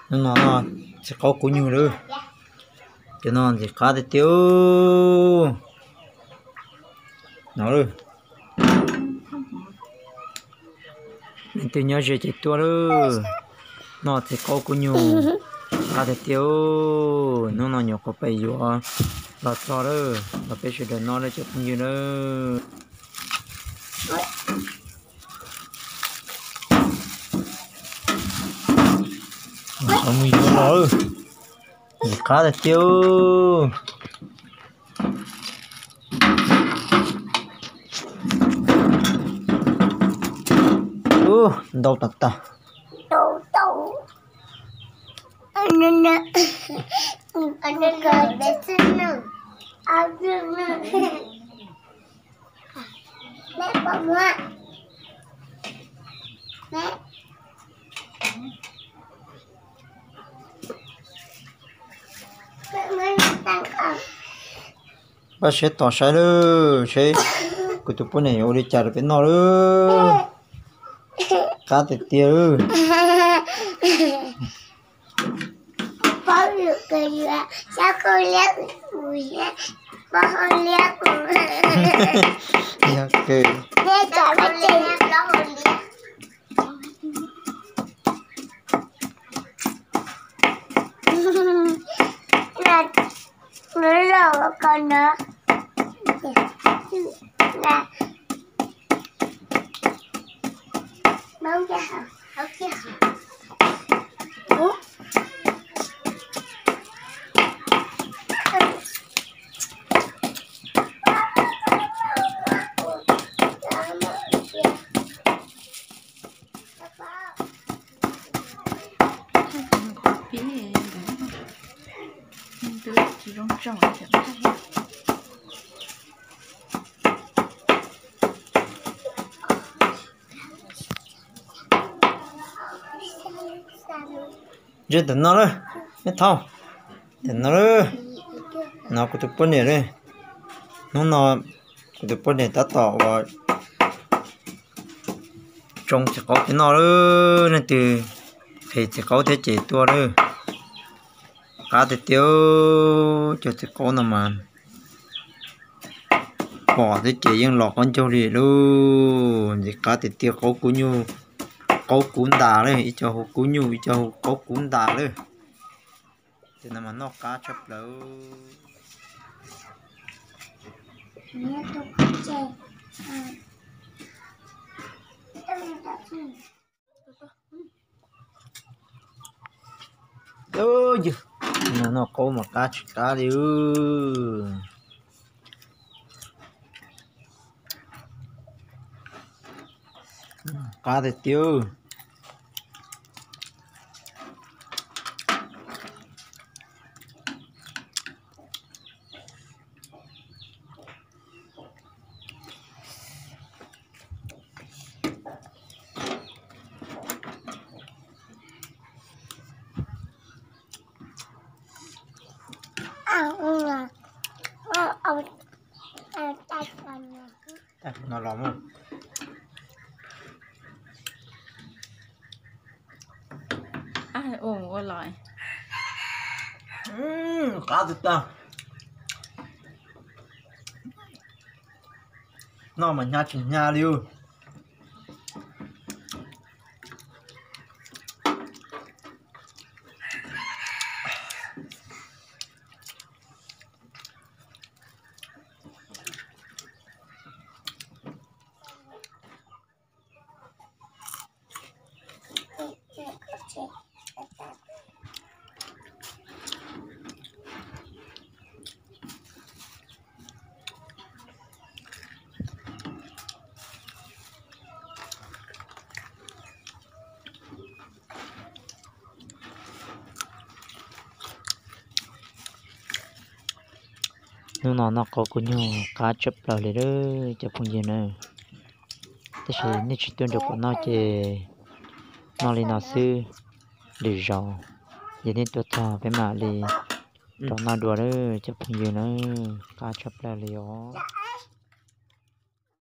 Hnub no noj txiv qaub kub nyuj lawm. Cov no ntxim qab tiag tiag. No lawm. Leej twg nyob ze ces tuaj lawm. Noj txiv qaub kub nyuj qab tiag tiag. Hnub no nyuam qhuav pem yuav los txog lawm, los peb sawv daws noj lawm cov phooj ywg lawm. Mus yuav los, ntxim qab tiag tiag. Ntau tas tas. Pab siab tos saib lawm, seb kuv tus poj niam yuav ua li cas rau peb noj lawm. Qab tiag tiag. Yog kawg. Ntsia tam no lawm, neb thaum tam no lawm, no kuv tus poj niam lawm. Hnub no kuv tus poj niam tab tom uas tsoo txiv qaub cov no lawm, leej twg qhis txiv qaub thiab ces tuaj lawm. Qab tiag tiag, cov txiv qaub no mas pom thiab ces yeej los qaub ncaug li lauj. Ntxim qab tiag tiag, qaub kub nyuj, qaub kub ntas lawm, ib co hu kub nyuj, ib co hu qaub kub ntas lawm. Ces no mas noj qab tshaj plaws. Yog, no noj qaub mas qab tsis qab li. Qab tiag tiag. No los mus. Qab tiag tiag. Noj mas hnyav tsis hnyav li. Hnub no noj qaub kub nyuj qab tshaj plaws li lawm cov phooj ywg na. Tab sis nej tsis tuaj nrog kuv noj ces noj li no xwb. Lwm zaus yog nej tuaj txog peb mam li rov noj dua lawm cov phooj ywg na. Qab tshaj plaws li os.